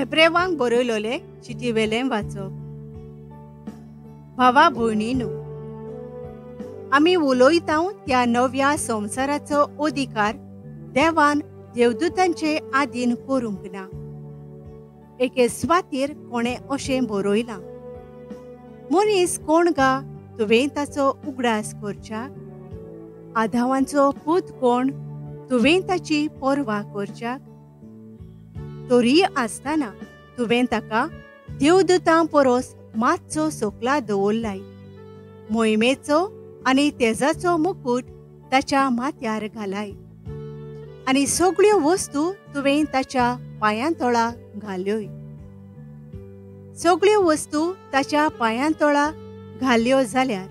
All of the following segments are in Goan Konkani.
हेब्रेवांक बरयलोले चिटीवेलें वाचप. भावा भयणीनू, आमी उलयता त्या नव्या संवसाराचो अधिकार देवान देवदूतांचे आदीन करूंक ना. एके स्वातीर कोणें अशें बरयलां, मनीस कोण गा तुवें ताचो उगडास करच्याक, आधावांचो पूत कोण तुवें ताची पर्वा करच्याक. तरीय आसतना तुवें ताका देवदूतां परस मातसो सोकला दवरलाय, मोहिमेचो आनी तेजाचो मुकूट ताच्या माथ्यार घालाय आनी सगळ्यो वस्तू तुवें ताच्या पांयां तळा घाल्योय. सगळ्यो वस्तू ताच्या पांयां तळा घाल्यो जाल्यार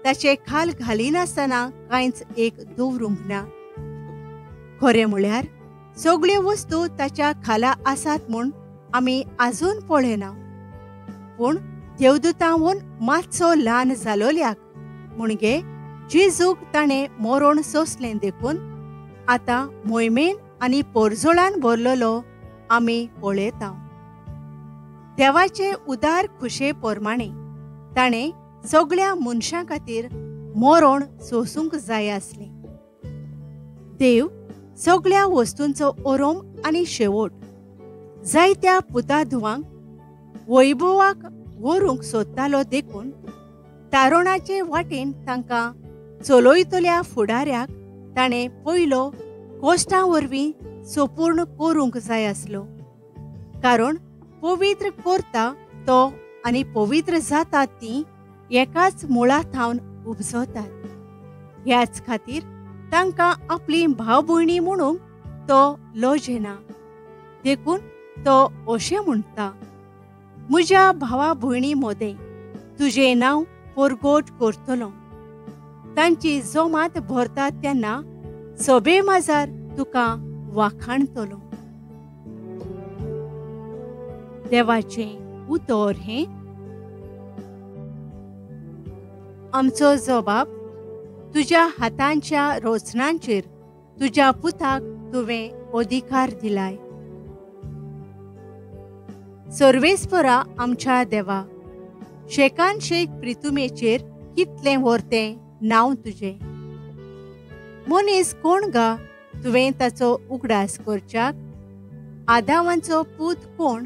ताचे खाल घालिनासतना कांयच एक दवरूंक ना. खरें म्हळ्यार सगळ्यो वस्तू ताच्या खाला आसात म्हूण आमी आजून पळयना, पूण देवदूतांहून मातसो ल्हान जालोल्याक म्हणजे जेजूक ताणें मरण सोंसलें देखून आतां मोहिमेन आनी पोरजोळान भरलेलो आमी पळयता. देवाचे उदार खुशे प्रमाणे ताणें सगळ्या मनशां खातीर मरण सोंसूंक जाय आसलें. देव सगळ्या वस्तूंचो ओरोम आनी शेवट जायत्या पुता धुवांक वैभवाक व्हरूंक सोदतालो देखून तारुणाचे वाटेन तांकां चलयतल्या फुडाऱ्याक ताणें पयलो कोश्टां वरवीं सोपूर्ण करूंक जाय आसलो, कारण पवित्र करता तो आनी पवित्र जातात तीं एकाच मुळा थावन उपजतात. ह्याच खातीर तांकां आपली भाव भयणी म्हणूंक तो लजेना, देखून तो अशें म्हणटा, म्हज्या भावा भयणी मोदें तुजें नांव परगट करतलो, तांची जमात भरतात तेन्ना सभे माजार तुका वाखाणतलो. देवाचें उतर हें आमचो जबाब. तुज्या हातांच्या रोचनांचेर तुज्या पुताक तुवें अधिकार दिलाय. सर्वेस्परा आमच्या देवा, शेकान शेक प्रितुमेचेर कितलें व्हरतें नांव तुजें. मनीस कोण गा तुवें ताचो उगडास करच्याक, आदावांचो पूत कोण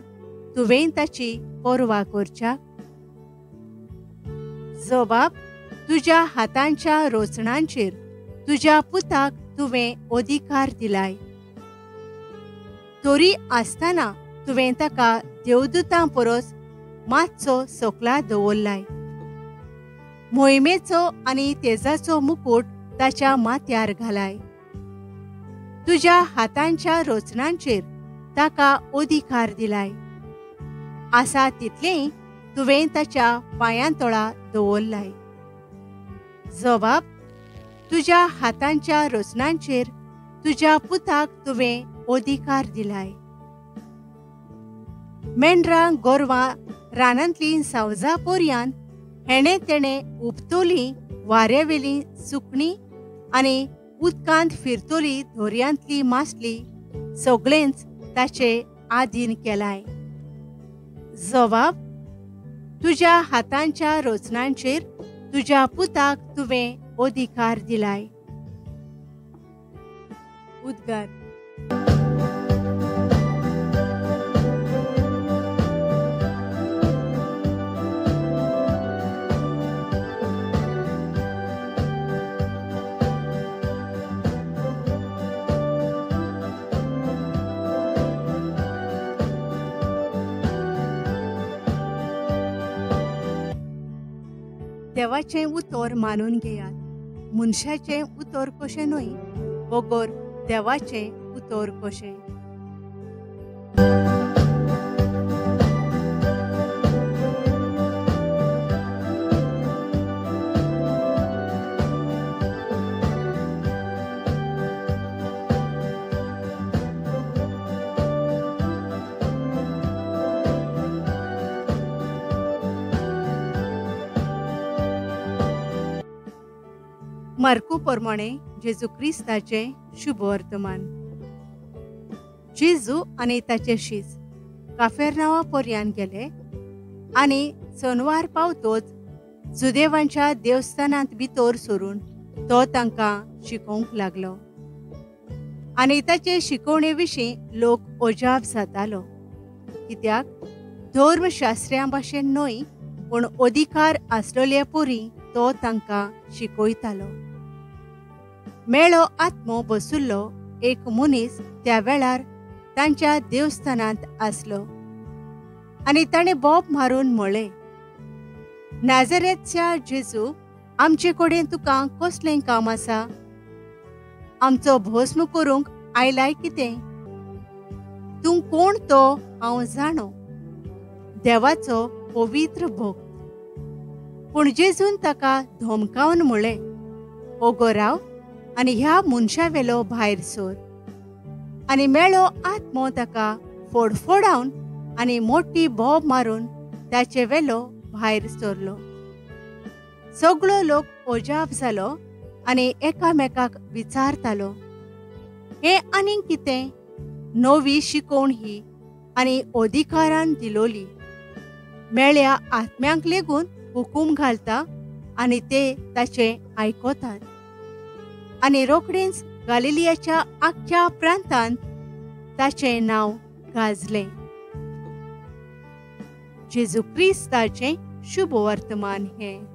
तुवें ताची पर्वा करच्याक. जबाब, तुज्या हातांच्या रोचणांचेर तुज्या पुताक तुवें अधिकार दिलाय. तरी आसतना तुवें ताका देवदूतां परस मातसो सोकला दवरलाय, मोहिमेचो आनी तेजाचो मुकूट ताच्या माथ्यार घालाय. तुज्या हातांच्या रोचणांचेर ताका अधिकार दिलाय, आसा तितलेंय तुवें ताच्या पांयां तळा दवरलाय. जबाब, तुज्या हातांच्या रोचनांचेर तुज्या पुताक तुवें अधिकार दिलाय. मेंढरां गोरवां रानांतलीं सावजां पोरयान हेणें तेणें उपतोली वाऱ्यावेली सुकणीं आनी उदकांत फिरतोली दर्यांतली मासली सगळेंच ताचे आदीन केलाय. जबाब, तुज्या हातांच्या रोचनांचेर तुज्या पुताक तुवें अधिकार दिलाय. उद्गार. देवाचें उतर मानून घेयात, मनशाचें उतर कशें न्हय, बगर देवाचें उतर कशें. मार्कू प्रमाणे जेजू क्रिस्ताचें शुभ वर्तमान. जेजू आनी ताचे शीस काफेरनावा पर्यान गेले आनी सनवार पावतोच जुदेवांच्या देवस्थानांत भितर सरून तो तांकां शिकोवंक लागलो आनी ताचे शिकवणे विशीं लोक अजाप जातालो, कित्याक धर्मशास्त्र्यां भाशेन न्हय पूण अधिकार आसलेले पुरी तो तांकां शिकयतालो। मेळो आत्मो बसुल्लो एक मनीस त्या वेळार तांच्या देवस्थानांत आसलो आनी ताणें बोब मारून म्हळें, नाझरेतच्या जेजू, आमचे कडेन तुका कसलें काम आसा? आमचो भस्म करूंक आयलाय कितें? तूं कोण तो हांव जाणो, देवाचो पवित्र भक्त। पूण जेजून ताका धमकावन म्हळें, ओगो राव आनी ह्या मनशावेलो भायर सर। आनी मेळो आत्मो ताका फोडफोडावन आनी मोठी बोब मारून ताचे वेलो भायर सरलो। सगळो लोक अजाप जालो आनी एकामेकाक विचारतालो, हें आनीक कितें? नवी शिकवण ही आनी अधिकारान दिलोली। मेळ्या आत्म्यांक लेगून हुकूम घालता आनी ते ताचें आयकतात। आनी रोखडेंच गालिलियाच्या आख्ख्या प्रांतांत ताचें नांव गाजलें। जेजू क्रिस्ताचें शुभ वर्तमान हें।